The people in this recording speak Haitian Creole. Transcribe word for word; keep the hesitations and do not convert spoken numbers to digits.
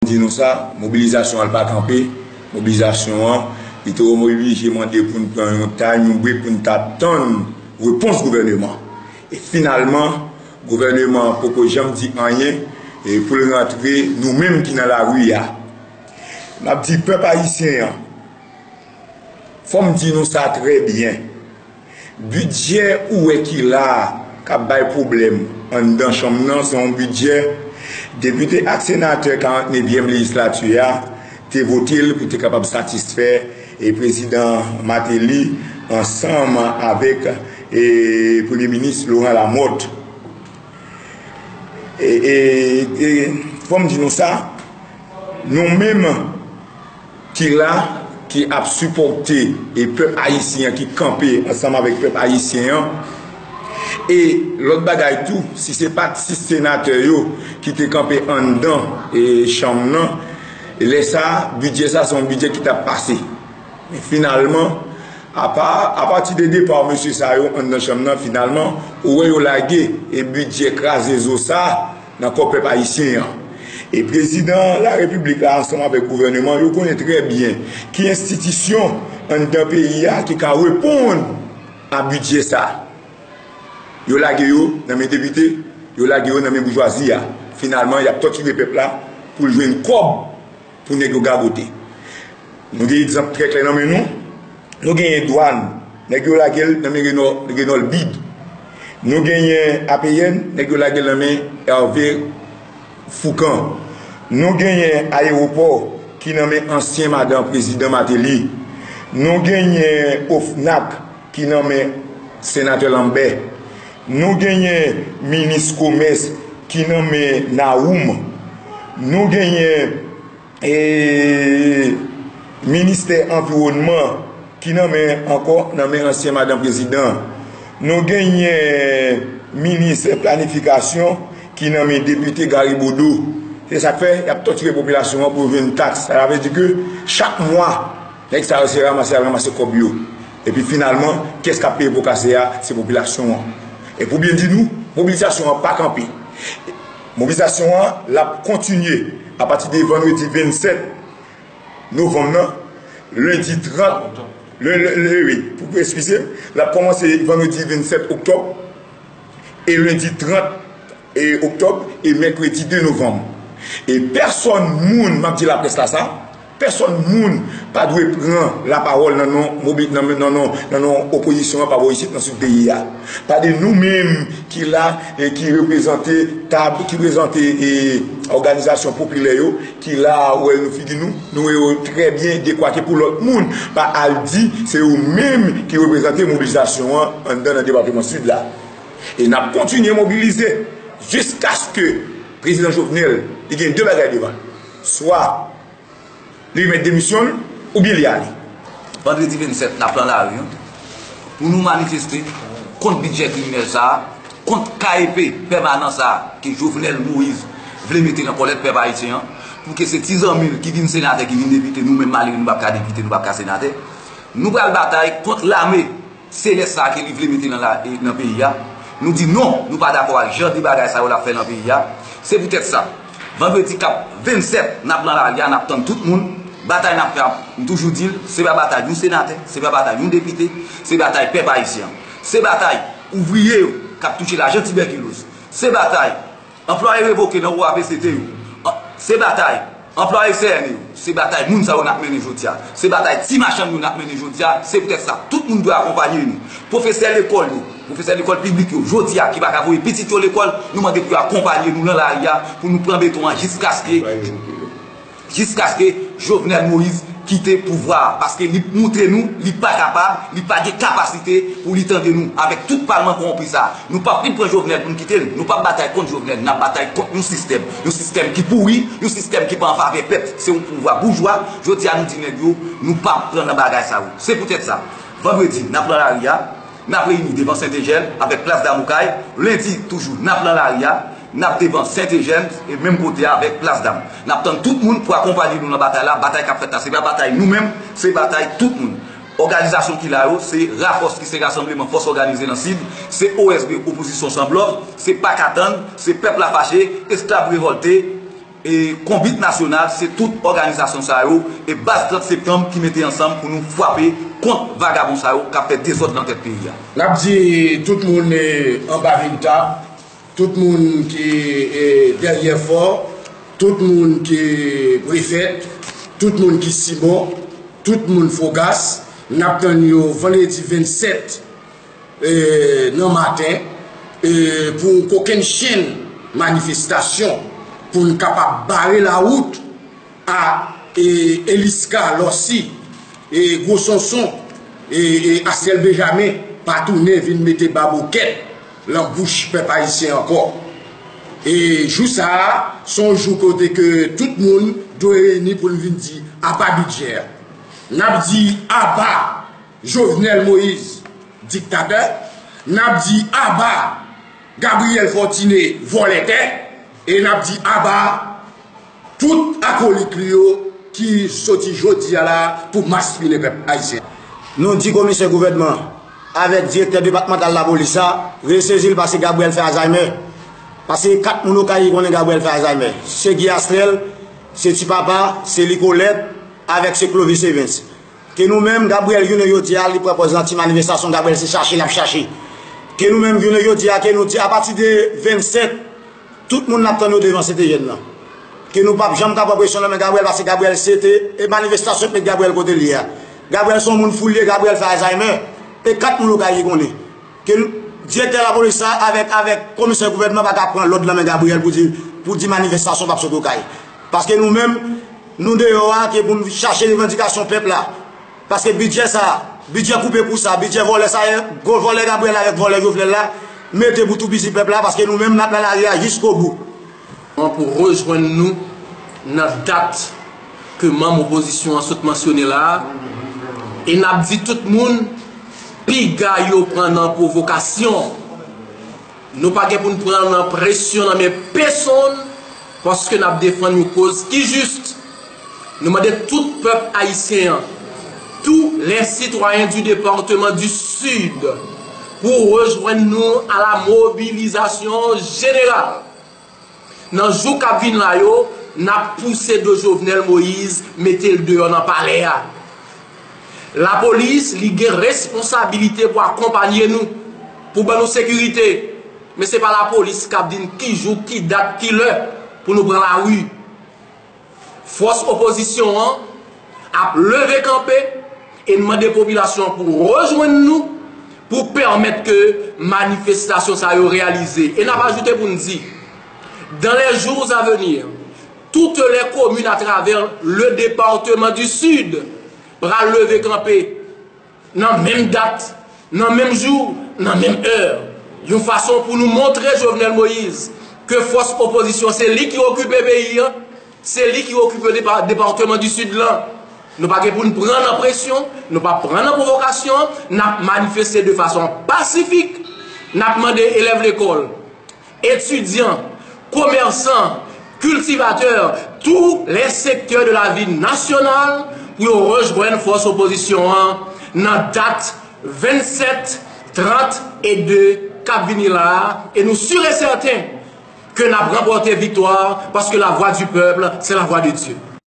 di nou sa, mobilizasyon an pa kanpe. Mobilizasyon an, li te oblije mande pou n pran yon time, yon break pou n ta tann repons gouvèneman. E finalman, gouvèneman an poko janm di anyen e pou l rantre nou menm ki nan lari a. M ap di pèp ayisyen an, fò m di nou sa trè byen. Bidjè ou wè ki la a k ap bay pwoblèm anndan chanm nan, se yon bidjè depite ak senatè karant nevyèm lejislati a te vote l pou te kapab satisfè e prezidan Martelly ansanm avèk e premye minis Laurent Lamothe. E, e, e fò m di nou sa, nou menm ki la, ki ap sipòte e pèp ayisyen an, ki kanpe ansanm avèk pèp ayisyen an. E lòt bagay tou, si se pa t sis senatè yo ki te kanpe anndan e chanm nan, lè sa a, bidjè sa a se yon bidjè ki t ap pase. Men finalman, apa, apati de depa mesye sa yo anndan chanm nan, finalman, ou wè yo lage e bidjè kraze zo sa a nan kò pèp ayisyen an. E prezidan larepiblik la ansanm avèk gouvèneman yo konnen trè byen ki enstitisyon anndan peyi a ki ka reponn a bidjè sa. Yo lage yo nan men depite, yo lage yo nan men boujwazi a. Finalman, y ap tòtire pèp la pou l jwenn kòb pou nèg yo gagote. Nou gen egzanp trè klè nan men nou. Nou genyen dwàn, nèg yo lage l nan men Reno-, Renold Bide. Nou genyen A P N, nèg yo lage l nan men Hervé Fourcand. Nou genyen ayewopò ki nan men ansyen madan prezidan Martelly. Nou genyen OFNAC ki nan men senatè Lambert. Nou genyen minis komès ki nan men Nawoom. Nou genyen e ministè anviwònman ki nan men ankò nan men ansyen madan prezidan. Nou genyen minis planifikasyon ki nan men depite Gary Bodeau. Se sa k fè y ap tòtire popilasyon an pou yo jwenn taks. Sa vle di ke chak mwa, nèg sa yo se ranmase y ap ranmase kòb yo. Epi finalman, kiyès k ap peye po kase a? Se popilasyon an. E pou byen di nou, mobilizasyon an pa kanpe. Mobilizasyon an, l ap kontinye apati de vandredi vennsèt novanm nan, lendi trant, le, le, le, wi, pou, pou eskize m, l ap kòmanse vandredi vennsèt oktòb e lendi trant e oktòb e mèkredi de novanm. E pèsòn moun, m ap di laprès la sa, pèsòn moun pa dwe pran lapawòl nan non mobi-, nan, nan non, nan non opozisyon an pa bò isit nan sid peyi a. Pa de nou menm ki la e ki reprezante tab, ki reprezante e òganizasyon popilè yo, ki la a, ou wè nou figi nou, nou wè yo trè byen dekwake pou lòt moun pa al di se yo menm ki reprezante mobilizasyon an anndan nan depatman Sid la. E n ap kontinye mobilize jiskaske prezidan Jovenel li gen de bagay devan l. Swa li remèt demisyon l, oubyen li ale. Vandredi vennsèt, n ap nan lari an pou nou manifeste kont bidjè kriminèl sa a, kont K E P pèmanan sa a ke Jovenel Moïse vle mete nan kòlèt pèp ayisyen an, pou ke se ti zanmi l ki vin senatè, ki vin depite, nou menm malere, nou p ap ka depite, nou p ap ka senatè. Nou pral batay kont lame selès sa a ke li vle mete nan la, e, nan peyi a. Nou di non, nou pa dakò ak jan de bagay sa yo l ap fè nan peyi a. Se poutèt sa, vandredi k ap vennsèt, n ap nan lari a, n ap tann tout moun. Batay n ap fè a, m toujou di l, se pa batay yon senatè, se pa batay yon depite, se batay pèp ayisyen an. Se batay ouvriye yo k ap touche lajan tibèkiloz. Se batay anplwaye revoke nan O A P C T yo. An-, se batay anplwaye C N yo. Se batay moun sa yo n ap mennen jodi a. Se batay ti machann yo n ap mennen jodi a. Se poutèt sa, tout moun dwe akonpanye nou. Pwofesè lekòl yo, pwofesè lekòl piblik yo, jodi a, ki pa ka voye pitit yo lekòl, nou mande pou yo akonpanye nou nan lari a, pou nou pran beton an jiskaske jiskaske Jovenel Moïse kite pouvwa a, paske li moutre nou li pa kapab, li pa gen kapasite pou li tande nou. Avèk tout palman kowonpi sa a, nou p ap vin pran Jovenel pou n kite l. Nou p ap batay kont Jovenel, n ap batay kont yon sistèm, yon sistèm ki pouri, yon sistèm ki pa an favè pèp. Se yon pouvwa boujwa. Jodi a, nou di nèg yo, nou p ap pran nan bagay sa yo. Se poutèt sa, vandredi, n ap nan lari a. N ap reyini devan Sentejèn avèk Plas Dam Okay, lendi toujou n ap nan lari a, n ap devan Sentejèn e menm kote a avèk Plas Dam. N ap tann tout moun pou akonpanye nou nan batay la. Batay k ap fèt la, se pa batay nou menm, se batay tout moun. Òganizasyon ki la yo, se RAFÒS ki se Rasanbleman Fòs Òganize nan Sid, se O S B Opozisyon San Blòf, se Pakatann, se Pèp la Fache, Esklav Revòlte, e, konbit nasyonal, se tout òganizasyon sa yo, e baz trant septanm ki mete ansanm pou nou frape kont vagabon sa yo k ap fè dezòd nan tèt peyi a. N ap di tout moun, e, anba Vilta, tout moun ki, e, dèyè fò, tout moun ki Prefèt, tout moun ki Simon, tout moun Fogas, n ap tann yo vandredi vennsèt, e, nan maten, e, pou kokennchenn manifestasyon, pou n kapab bare lawout a, e, Eliska, Lòsi, e, Gwo Sonson, e, e, Astrèl Benjamen pa tounen vin mete babokèt lan bouch pèp ayisyen ankò. E jou sa a, se yon jou kote ke tout moun dwe reyini pou n vin di apa bidjè a. N ap di apa Jovenel Moïse, diktatè. N ap di aba Gabriel Fortuné, vòlè tè. E n ap di aba tout akolit li yo ki soti jodi a la pou maspinen pèp ayisyen. Nou di komisè gouvènman avèk direktè depatmantal lapolis la, resezi l paske Gabriel fè Alzheimer. Paske kat moun Okay ki konnen Gabriel fè Alzheimer. Se Guy Astrèl, se Ti Papa, se Likolèt, avèk se Clovis Evens. Ke nou menm, Gabriel jounen jodi a, li pran pòz lan ti manifestasyon, Gabriel se chache l ap chache. Ke nou menm jounen jodi a, ke nou di apati de vennsèt, tout moun n ap tann yo devan Sentejèn nan. Ke nou p ap janm ka pran presyon nan men Gabriel, paske Gabriel se te, e manifestasyon k met Gabriel kote l ye a. Gabriel se yon moun fou l ye, Gabriel fè Alzheimer, e kat moun Okay ki konnen. Ke n-, direktè lapolis la avèk, avèk komisè gouvènman pa ka pran lòd nan men Gabriel pou di, pou di manifestasyon p ap sot Okay. Paske nou menm, nou deyò a, ke pou n chache revandikasyon pèp la. Paske bidjè sa, bidjè koupe kou sa, bidjè vòlè sa, gwo vòlè Gabriel avèk vòlè Jovenel la, mete pou toupizi pèp la, paske nou menm n ap nan lari a jiskobou. Pou rejwenn nou nan dat ke manm opozisyon an sot mansyone la a, e n ap di tout moun, piga yo pran nan pwovokasyon. Nou pa gen pou n pran nan presyon nan men pesonn, paske n ap defann yon koz ki jis. Nou mande tout pèp ayisyen an, tous les citoyens du département du Sud, pou rejwenn nou à la mobilisation générale. Nan jou k ap vin la yo, n ap pouse do Jovenel Moïse, mete l deyò nan palè a. Lapolis, li gen responsabilite pou akonpanye nou, pou ban nou sekirite. Men se pa lapolis k ap di n ki jou, ki dat, ki lè pou nou pran lari. Fòs opozisyon an ap leve kanpe e n mande popilasyon an pou rejwenn nou pou pèmèt ke manifestasyon sa yo reyalize. E n ap ajoute pou n di, dans les jours à venir, toutes les communes à travers le département du Sud pral leve kanpe nan menm dat, nan menm jou, nan menm è, yon fason pou nou montre Jovenel Moïse ke fòs opozisyon se li ki okipe peyi a, se li ki okipe depa-, depatman di Sid lan. Nou pa gen pou n pran nan presyon, nou pa pran nan pwovokasyon, n ap manifeste de fason pasifik, n ap mande elèv lekòl, etidyan, komèsan, kiltivatè, tous les secteurs de la vie nationale pou yo rejwenn fòs opozisyon an nan dat vennsèt, trant e de k ap vini la a, e nou si e sèten ke n ap ranpòte viktwa, paske la voix du peuple, c'est la voix de Dieu.